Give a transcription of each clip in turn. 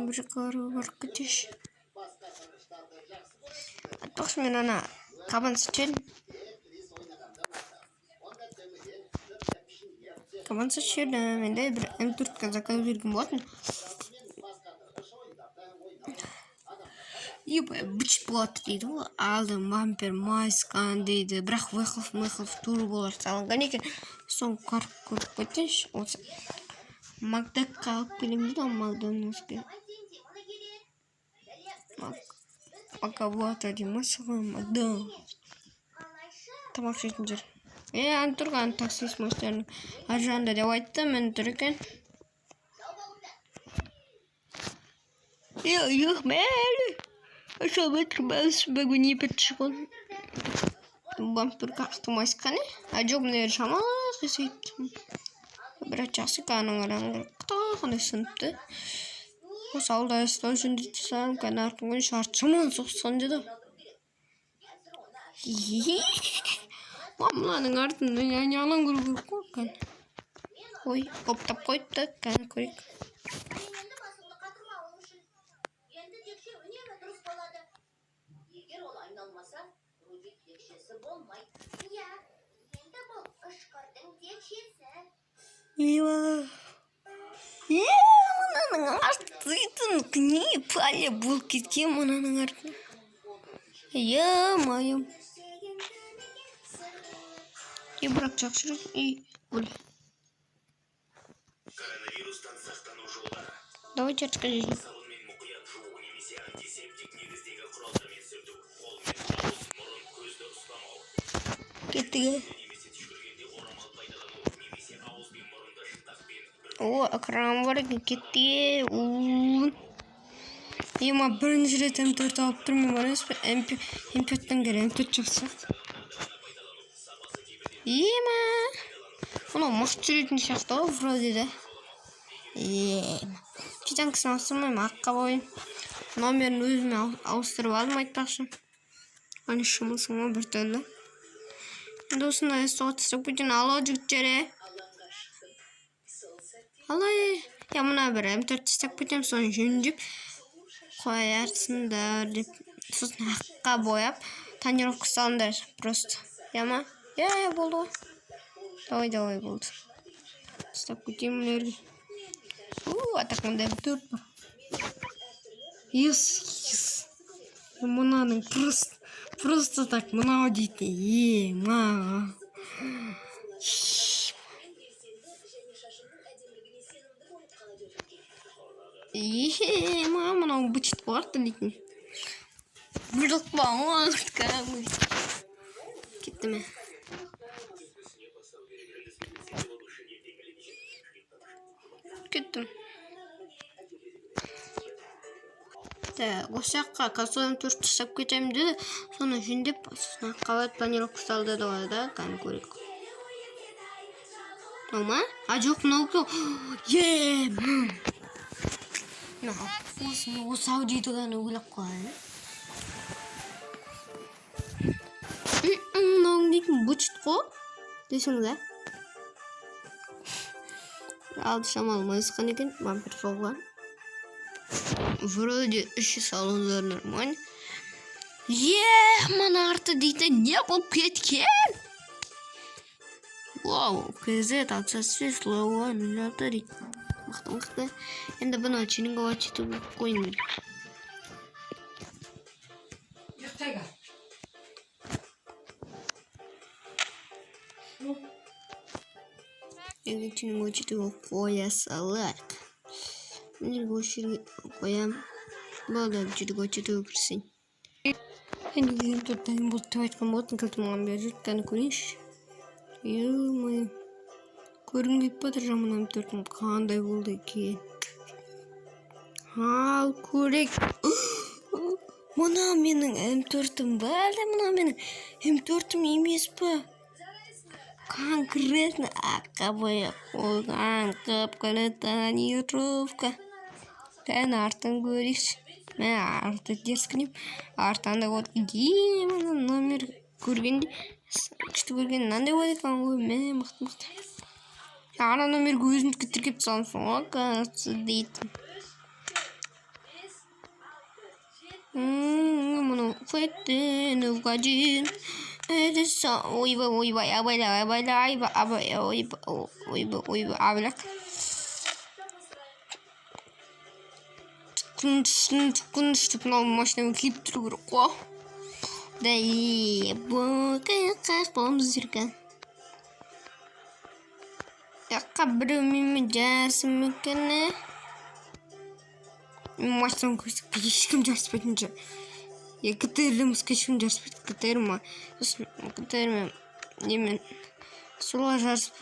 Бір жаққа барып кетейінші. Айтпақшы, мен ана кабан сатып. Кабан сатып. Менде бір М4-ке заказ берген болатын. Быч болады дейді ғой. Алды бампер майысқан дейді. Бірақ выхлоп мыхлоп турболар салынған екен. Соны көріп кетейінші. Осы Макдакқа алып келемін дейді ғой, Макдональдске. Макабуата дей ма, соған Макдональдс. Тамақ жейтін жер. Ана тұрған таксист машинаның ар жағында деп айтты, міне тұр екен. Жоқ, мәлі. Бүгін епет шығын. Бампер қақты майысқан, А жоқ, мына жер шамалы қисайыпты. Бірақ жақсы аның қараңғы қандай сыныпты. Осы ауылда астау жөндеп тастағам, кәне артын күні шарт жаман соққан деді. Мынаның артын айналан көру керек қой кәне. Ой, қоптап қойыпты, кәне көрейік. Мынаның артын не пәле болып кеткен мынаның артына. Е-мое. Бірақ жақсы жүреді. И, өл. Коронавирустан сақтану жолдары. Давайте расскажи. Сабынмен мұқият жуу немесе антисептик негіздегі құралдармен сүрту, қолмен ауыз, мұрын, көзді ұстамау. Кеттік. Немесе түшкіргенде орамал пайдалану, немесе ауыз бен мұрынды шынтақпен бір О, экран бар екен, кеттік. Ема, бірінші рет М4 алып тұрмын, бар емес пе? М5-тен гөрі М4 жақсы. Ема. Мынау мықты жүретін сияқты ғой, вроде да. Ема. Титанкасын ауыстырмаймын, аққа қояйын. Номерін өзіме ауыстырып алдым айтпақшы. Ана шымылсың ғой біртүрлі. Енді осындай соға тастап кетейін. Алло, жігіттер, е. Алло, е. Я мына бір М4 тастап кетемін, соны жөндеп қоярсыңдар деп. Сосын аққа бояп, тонировка салыңдар просто. Я ма? Я, я, болды ғой. Давай, давай, болды. Тастап кетейін мына. У, а так мында М4 бар. Ес, ес. Мынаның просто так мынау дейтін. Е, ма. Е, ма, мынау бычыт қой дейтін. Бұрлық па, кәдімгі. Кетті ме? Кеттім. Так, осы жаққа косой М4 тастап кетемін деді. Соны жөндеп, сосын аққа барып тонировка салды деді ғой да, кәні көрейік. Мынау ма? А, жоқ, мынау екен. Е, мынау осыны осы ау дейді ғана ойлап қалайын. Мынау дейтін бычыт қой десең да. Алды шамалы майысқан екен, бампер соғылған. Вроде іші салондар нормально. Е, мына арты дейтін не болып кеткен? Вау, КЗ 66 лауа 06 дейді. Мықты, мықты. Енді бұны тюнинговать етіп қойын. Енді тюнинговать етіп қоя салайық. Мына осы жерге қоямын. Болды, тюнинговать етуге кірісейін. Енді М4 дайын болды деп айтқан болатын, кілтін маған беріп жүрді, кәне көрейінші. Ё-моё. Көргім келіп жатыр жаман М4-ің қандай болды екен. Ал көрейік. Мына менің М4-ім ба, әлде мына менің М4-ім емес па? Конкретно аққа бояп қойған қып-қызыл тонировка. Кәне артын көрейікші. Мә, арты дерзкий. Арты андай болады. Е, мына номер көргенде, күшті көрген мынандай болады екен ғой. Мә, мықты, мықты. Ана номерге өзімдікі тіркеп тастағансың ғой, кажется, дейтін. Ойбай, ойбай, абайла, абайла, айба, абай, ойбай, ойбай, ойбай, абайла. Күн түссін, күн түсіп, мынау машинамен киіп тұру керек қой. Да и бұл қаяқ боламыз екен. Жаққа біреу менімен жарысым екен. Машинаны көрсек, ешкім жарыспайтын шығар. Е, ГТР-іміз ешкім жарыспайды. ГТР ма? Сосын ГТР мен немен солар жарысып,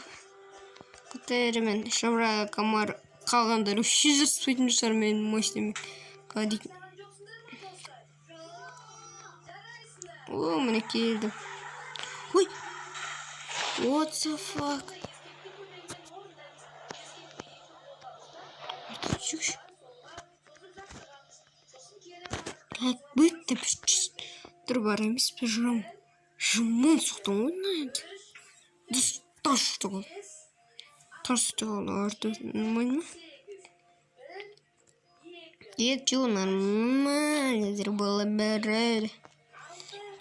ГТР мен Шевроле Камаро қалғандары вообще жарыспайтын шығар менің машинамен. Дейтін. О, міне келдім. Ой! What the fuck? Жүрші. Как будто бір тұр бар емес пе, жым. Жымын соқтың ғой мына енді. Тас ұшты ғой. Тас ұшты ғой, арты нормально ма? Ертең нормально бола береді.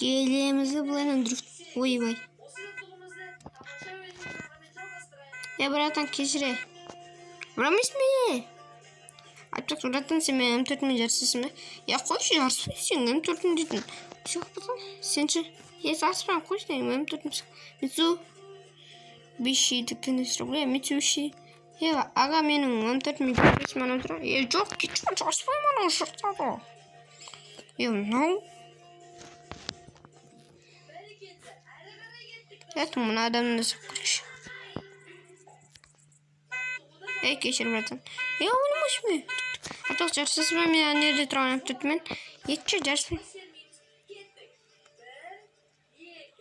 Келеміз былайынан дрифт. Ойбай. Е, братан, кешіре. Ұрамайсың ба? Айтпақшы, братан, сен мен М4-мен жарысасың ба? Я қойшы, жарыспаймын сен М4-ім дейтін. Псих братан, сен ше? Е, жарыспаймын, қойшы, М4-ім. Митсу. Биши дүкені рублей, Митсубиши. Е, аға, менің М4-мен жарыспаймын анау тұр. Е, жоқ, кетші, жарыспаймын анау шыртады. Е, мынау. Это мына адамды да сап көрейікші. Ей, кешір, братан. Е, ойнамайсың ба? Артық жарысасың ба? Мен ана жерде тұрған М4-мен. Етші, жарыспаймын.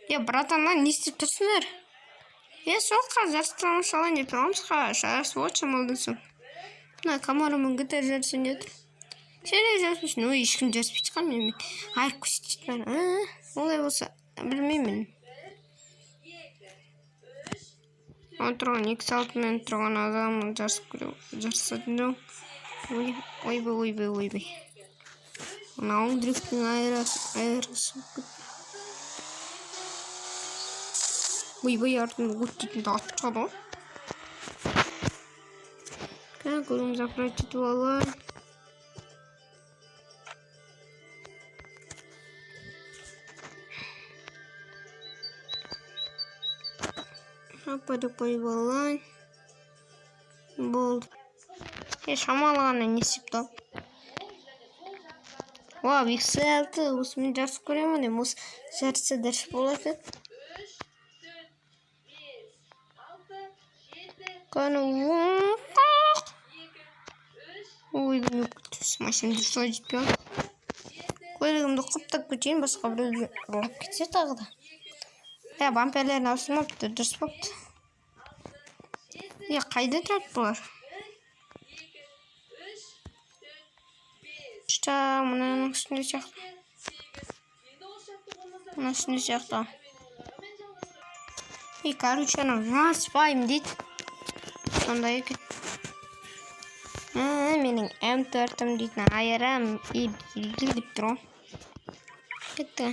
Е, братан, не істеп тұрсыңдар? Е, сол қазір жарыстырамыз салайын деп тұрғанбыз, жарысып отыр шамалыдан соң. Мына Камаромен ГТР жарысайын деп отыр. Сен де жарыспайсың. Ой, ешкім жарыспайды шығар менімен. Айырып көрсетеді бәрі. Олай болса, білмеймін. Ана тұрған X6-мен тұрған адам жарысып көру, жарысатын жоқ. Ой, ойбай, ойбай, ойбай. Мынау дрифттің айырысы. Ойбай, артында от дейтін атып шығады ғой. Кәне, көлігімді заправить етіп алайын. Апарып қойып алайын. Болды. Е, шамалы ғана не істеп тауып. Вау, X6, осымен жарысып көремін деймін. Осы жарыса дұрыс болады. Кәне, ой, машина дұрыс жетпей қалды. Көлігімді құптап кетейін, басқа біреу ұрлап кетсе тағы да. Е, бамперлерін ауыстырмапты, дұрыс болыпты. Е, қайда тұрады бұлар? Что, мынаның үстінде сияқты. Мынаның үстінде сияқты. И, короче, анау жарыспаймын дейді. Сондай екен. Менің М4-ім дейтін айырам и белгілі деп тұр ғой. Кетті.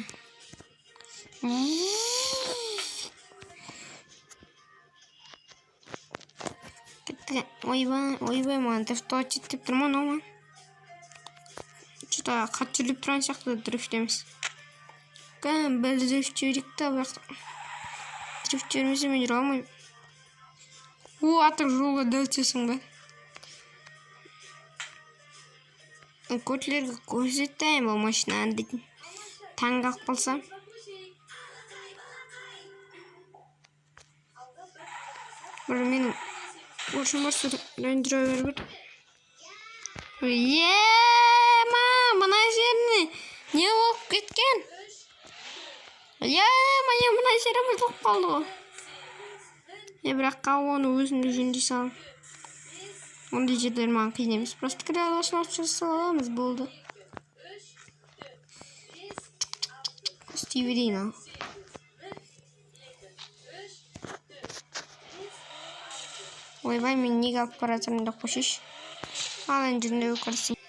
Кетті. Ойбай, ойбай, маған дрифт деп тұр ма мынау ма? Что-то қатты жүріп тұрған сияқты, дрифт емес. Кән, бір дрифт жіберейік та, бірақ дрифт жібермесе мен жүре алмаймын. О, аты жолға дәл түсесің бе? Көтлерге көрсетейін бұл машинаны дейтін. Таң қалып қалсам. Бір менің көршім бар, сол Range Rover бар. Ема, мына жеріне не болып кеткен? Ема, мына жері бұзылып қалды ғой. Е, бірақ оны өзім де жөндей саламын. Ондай жерлер маған қиын емес. Просто кіре аласың, саламыз, болды. Істей берейін ал. Ойбай, мен неге алып бара жатырмын деп қойшыш. Ал енді жөндеуге кірісейін.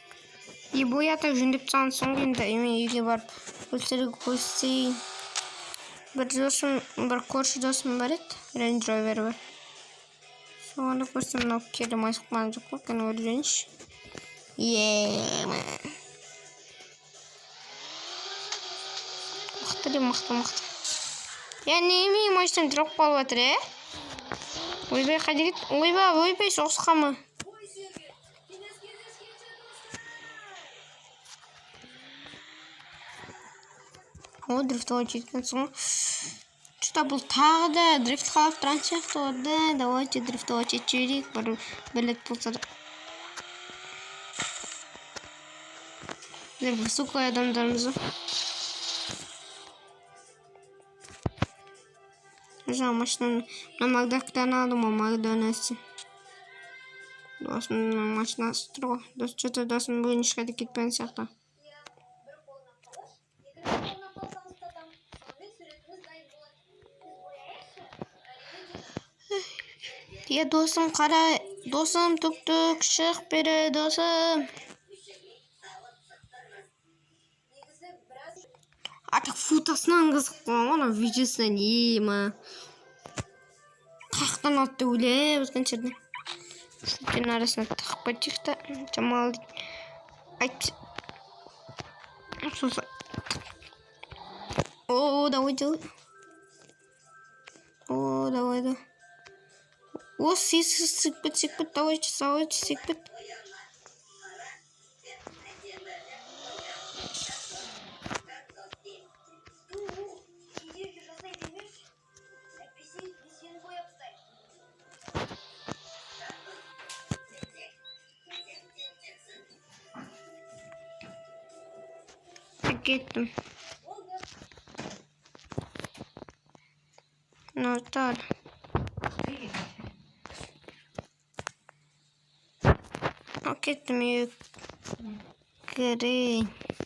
И боята жөндеп тастаған соң енді мен үйге барып Сіздерге көрсетейін. Бір досым, бір көрші досым бар еді, Range Rover бар. Соны көрсем, мынау кері майысып жоқ қой, кәне көрейінші. Мықты де, мықты, мықты. Я немене машинам тұрып қалып жатыр, е? Ойбай, қайда кетті? Ойбай, ойбай, соғысқа ма? О, дрифтовать жеткенсің ғой. Что-то бұл тағы да дрифт қалап тұрған сияқты ғой. Да, давайте дрифтовать етіп жіберейік, бір рет болса да. Біздер высокий адамдармыз ғой. Жаңа машинаны мына Макдактан алдым ғой, Макдональдстен. Досымның машинасы тұр ғой. Дос, что-то досым бүгін ешқайда кетпеген сияқты. Е, досым, қара, досым, түк-түк, шық бері, досым. А так футасынан қызық қой, ана видеосынан ема. Қаяқтан алды деп ойлап өткен жерде. Шөптердің арасына тығып кетейік та, шамалы айт. Сосын. О, давай, давай. О, давай, давай. О, сик, сик, давайте, давайте, сик. Кеттім. Ну, так. Кеттім үйге кірейін.